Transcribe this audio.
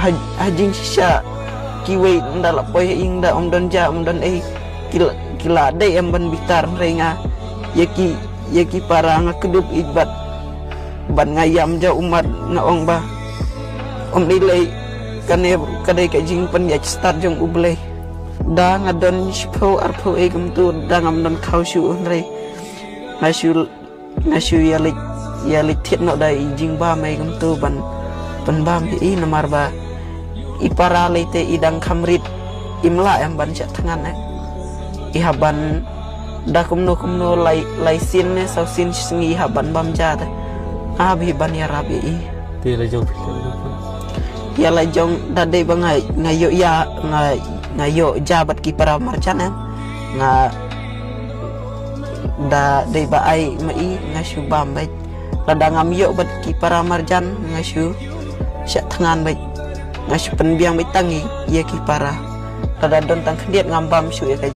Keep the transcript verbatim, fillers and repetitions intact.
Ha jing shisha kiwei nda la poi ha ing da ym don ja ym don ei, ki la dei em ban bitar hynrei nga ïa ki ïa ki para nga kdup ïeit bad ban nga ïam ja ummat nga ong ba ym dei lei. Kane ka dei ka jingpynïaid stad jong U Blei. Da nga don shiphew arphew ei kumtu da ngam don khaw shuh hynrei nga shu nga shu ïa leit ïa leit thied noh da i jingbam ei kumtu ban pynbam hi i namar ba i para lei te i dang kham rit im lah em ban shah thngan eh. I hap ban da kumno kumno lai lai sien ne saw sien sngi i hap ban bam ja te. Nga hap hi ban ïarap ïa i. Te la jong phi ïa la jong da dei ba nga nga ïoh ïa nga nga ïoh ja bad ki para marjan em. Nga da dei ba ai ma i nga shu bam bad lada ngam ïoh bad ki para marjan nga shu shah thngan bad nga shu pynbiang bad tang i ïa ki para. Lada don tang khyndiat ngam bam shu ïa ka